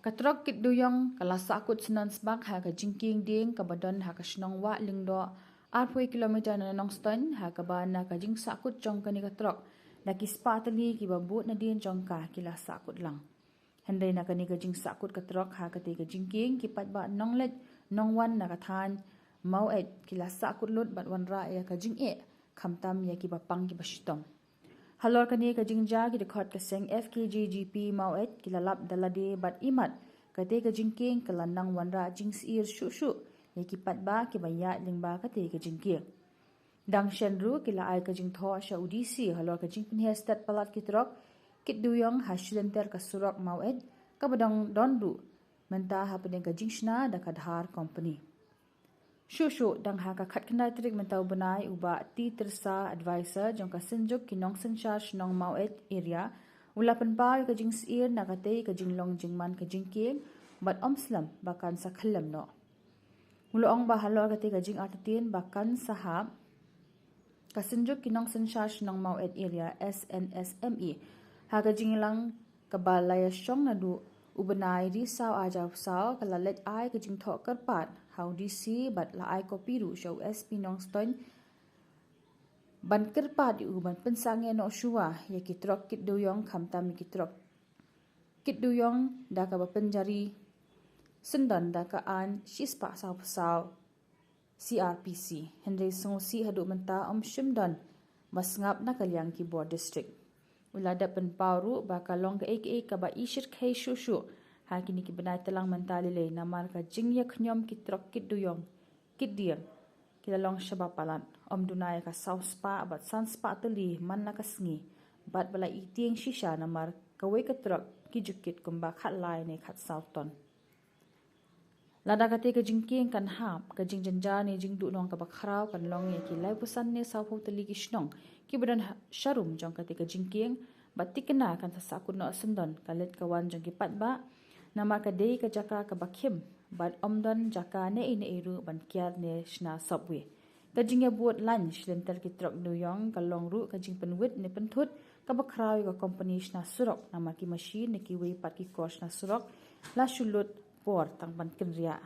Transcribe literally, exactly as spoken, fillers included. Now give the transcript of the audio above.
Ka trok kit dewïong ka la sahkut syndon sbak ha ka jingkieng dieng kaba don ha ka shnong Wah Lyngdoh, arphew kilometer na Nongstoiñ, ha kaba na ka jingsahkut jong kane ka trok, da ki spah tylli kiba bud nadien jong ka ki la sahkut lang. Hynrei na kane ka jingsahkut ka trok ha katei ka jingkieng, ki paidbah nongleit nongwan na ka thaiñ Maweit ki la sahkut lut bad wanrah ïa ka jingeh, khamtam ïa kiba pang kiba shitom. Halor kane ka jingjia, ki dkhot ka seng F K J G P Maweit ki la lap da lade bad imat, katei ka jingkieng ka la nang wanrah jingsyier shuh shuh ïa ki paidbah kiba ïaid lyngba katei ka jingkieng. Dang shen ruh, ki la ai ka jingthoh sha u D C halor ka jingpynhiar stet palat ki trok kit dewïong ha shilynter ka surok Maweit, kaba dang don ruh mynta hapdeng ka jingshna da ka Dhar Company. Shuh shuh, dang ha ka khatkhyndai tarik mynta u bnai, u Bah T Tyrsa, advisor jong ka Synjuk ki Nongsynshar Shnong Maweit Area, u la pynpaw ïa ka jingsyier na katei ka jinglong jingman ka jingkieng, bad ym slem ba kan sa khyllem noh. U la ong ba halor katei ka jingartatien ba kan sa hap, ka Synjuk ki Nongsynshar Shnong Maweit Area, S N S M E, ha ka jingïalang kaba la ïashong naduh u bnai Risaw arhajar arphew saw, ka la leit ai ka jingthoh kyrpad ha u D C bad la ai kopi ruh sha u S P Nongstoiñ ban kyrpad ïa u ban pynsangeh noh shuwa ïa ki trok kit dewïong, khamtam ïa ki trok kit dewïong da kaba pynjari syndon da ka aiñ shispah sawphew saw C R P C. Hynrei sngewsih, haduh mynta ym shym don ba sngap na ka liang ki bor district. U la dep pynpaw ruh ba ka long kaei kaei kaba i shyrkhei shuh shuh ha kine ki bnai tlang mynta lei lei, namar ka jingïakhñiom ki trok kit dewïong kit dieng ki la long shaba palat, ym duna ïa ka saw spah bad san spah tylli man la ka sngi, bad ba la i tieng shisha namar kawei ka trok ki ju kit kumba khatlai ne khatsaw ton. Lada katei ka jingkieng kan hap, ka jingjynjar ne jingduhnong kaba khraw kan long ïa ki laiphew san ne sawphew tylli ki shnong kiba don ha, sharum jong katei ka jingkieng, bad thikna kan sa sahkut noh syndon ka leit ka wan jong ki paidbah, namar ka dei ka jaka kaba khim bad ym don jaka ne ei ne ei ruh ban kiar ne shna subway. Ka jingïabud laiñ shilynter ki trok dewïong ka long ruh ka jingpynwit ne pynthut kaba khraw ïa ka kompani shna surok, namar ki mashin ne kiwei pat ki kor shna surok la shu lut por tang ban kynriah.